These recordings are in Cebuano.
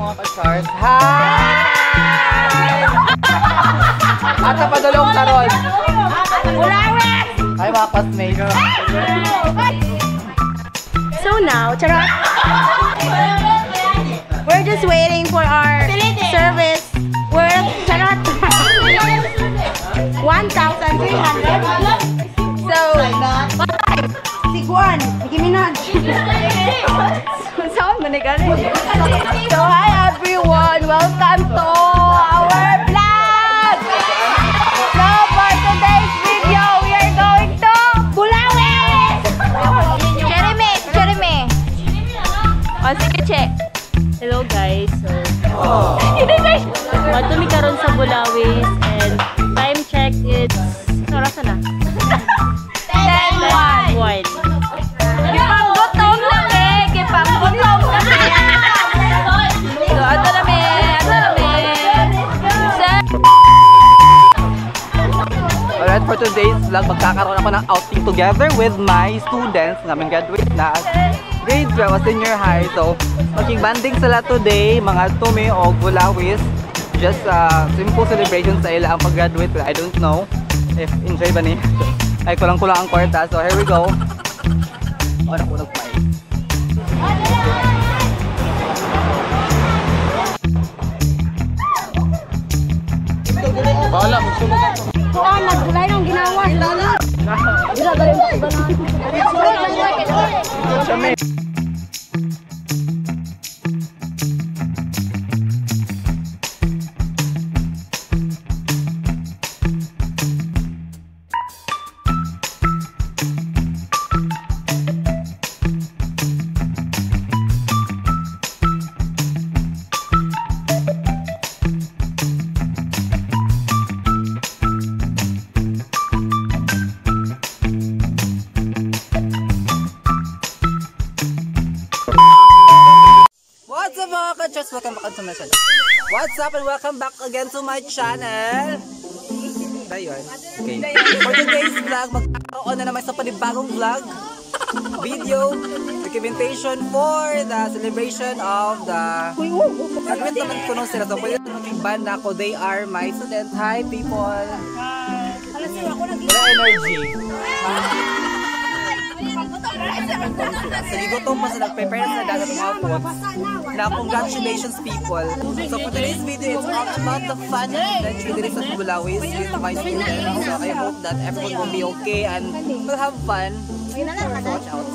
Mga ka-chars. Hi! At sa padulong karon. Bulawis! Hi mga classmates. So now, charot. We're just waiting for our service worth, charot, 1,300. So, five. Si Juan, Nicki Minaj. Saan mo nagaling? So, hi everyone! Welcome to our vlog! So, for today's video, we are going to Bulawis! Jeremy! Jeremy! O, sige, che. Hello guys. So, adto mi karon sa Bulawis and time check, it's oras na? 10-1. 1. Gipanggutom na me! Gipanggutom na me! So, ato na me! Ato na me! So, Alright, for today's vlog, magkakaroon ako ng outing together with my students. Namin graduate na grade 12 senior high. So, maging banding sila today, mga tumi o Bulawis. Just simple celebration sa ila ang pag-graduate. But I don't know if enjoy ba ni. Ay, kulang-kulang ang kwarta. So, here we go. Oh, naku, nag-fly. Kuan, nagbulay ng ginawa. What's up mga ka-church? Welcome back to my channel. What's up and welcome back again to my channel. Dayon. Okay. For today's vlog, magkakaroon na naman sa panibagong vlog video documentation for the celebration of the graduate naman ko nung sila. So pwede maging band na ako. They are my students. Hi people! Wala energy. Sige, gutom pa sila. Prepare na sila dagat mga foods. Na congratulations people. So for today's video, it's all about the fun adventure dito sa Bulawis with my students. So I hope that everyone will be okay and will have fun. So watch out.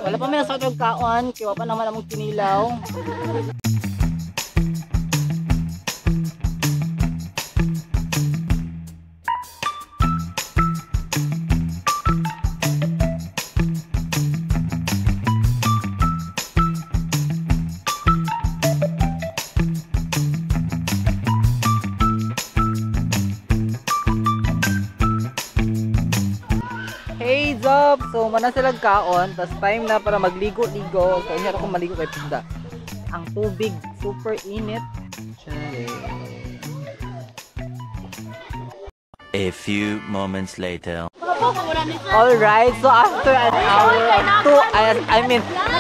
Wala pa may nasa kaon, kaya pa naman among kinilaw. Hey, Zob! So, mana silang kaon, tas time na para magligo-ligo. So, hindi ako maligo kay Pinda. Ang tubig, super init. Chale. A few moments later. Alright, so after an hour of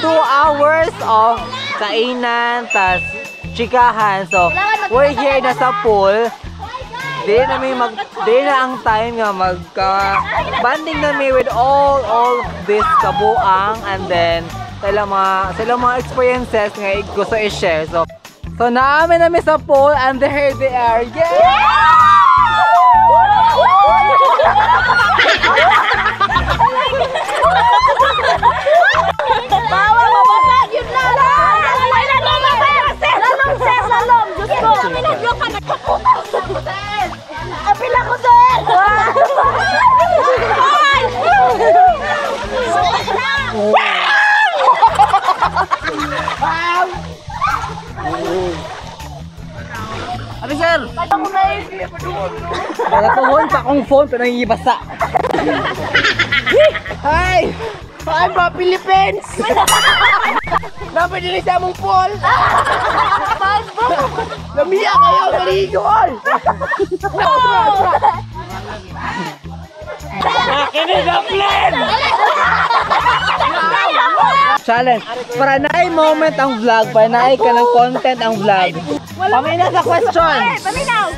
2 hours of kainan, tas chikahan. So, we're here na sa pool. Di na ang time nga magka banding na mi with all this kabuang and then sila mga experiences nga gusto i-share. So naami na mi sa pool and here they are. Yeah! Bawal mabasa yun na. Lalong sir, lalong. Diyos ko. Apila ko sir. Ano sir? Wala tuhon pa akong phone pero nangingibasa. Hi! Ay, ba, Philippines! Dapat din sa among pool! Lamiya kayo, maligo all! Challenge. Para naay moment ang vlog, para naay ka ng content ang vlog. Paminaw sa question. Paminaw!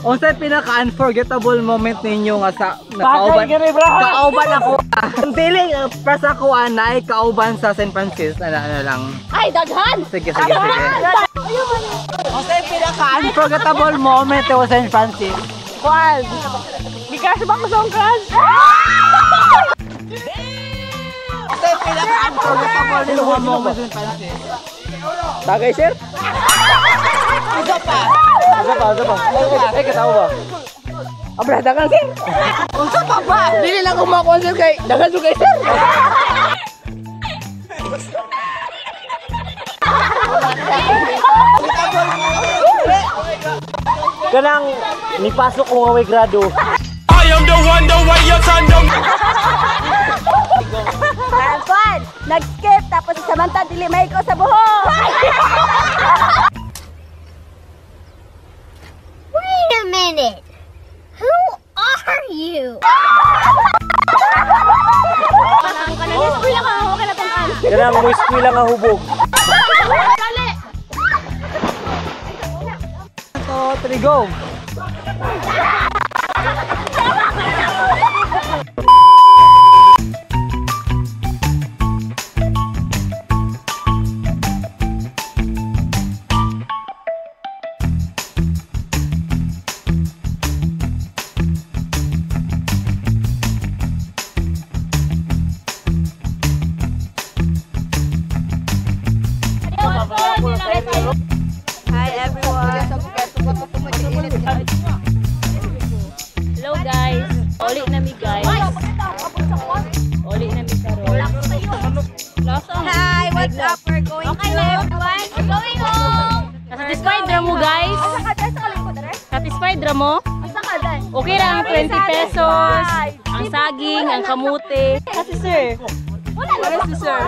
Unsay pinaka-unforgettable moment ninyo nga sa nakauban? Kauban ako. Ang dili para sa ako naay kauban sa San Francisco ana ano lang. Ay, daghan! Sige, sige, sige. Unsay pinaka-unforgettable moment sa San Francisco? Kuan! Gikas ba ko sa akong crush? Unsay pinaka-unforgettable ninyo moment sa San Francisco? Tagay, sir? Isa pa. Isa pa, isa pa. Ay, katawa ba? Abra, dagan, sir! Unsa pa ba? Dili lang ko makuha, sir, kay dagan sir, kay sir! Kanang nipasok ko nga way grado. I am the one, the way your son don't. Kuan! Nag-skip tapos si Samantha dili may ko sa buhok! Wait a minute. Who are you? Kanang mo eskwela nga hubog. 2, 3, go! Hi everyone! Hello guys. Uli na mi guys. Uli na mi karon. Hi! What's up? We're going okay to... everyone! We're going home. Satisfied ra mo guys? Satisfied ra mo? Okay ra ang 20 pesos. Ang saging, ang kamote. Kasi sir. Wala si sir.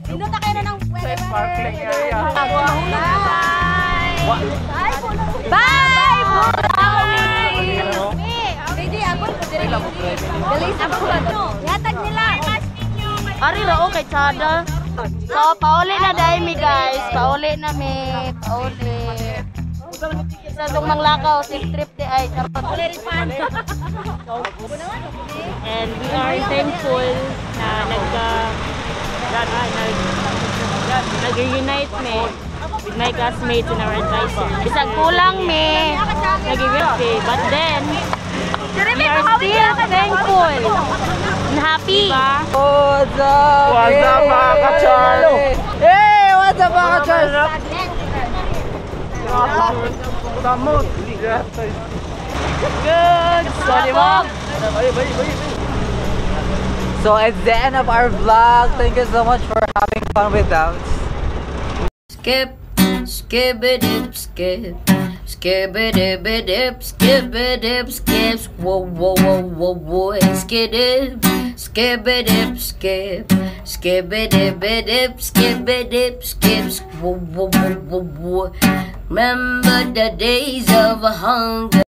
Pinuta kayo na ng Bye! Bye! Bye! Ready, abot ko dire. Dali sa Yatag nila. Ari ra oh kay Chada. So, pauli na dahil mi guys. Pauli na mi. Pauli. Sa itong manglakaw, safe trip di ay. Charot. And we are thankful na nagka nag nag-reunite me with my classmates and our advisor. Bisag kulang mi. Nag-reunite but then we are still thankful And happy. Diba? What's up? What's up, mga ka-Charles? Hey, what's up, mga ka-Charles? Good! Sorry mo! So it's the end of our vlog. Thank you so much for having fun with us. Skip, skip-a-dip, skip, skip-a-dip-a-dip, skip-a-dip, skip, whoa, whoa, whoa, whoa, whoa, skip-dip, skip-a-dip, skip, skip-a-dip-a-dip, skip-a-dip, skip, whoa, whoa, whoa, whoa, whoa. Remember the days of hunger.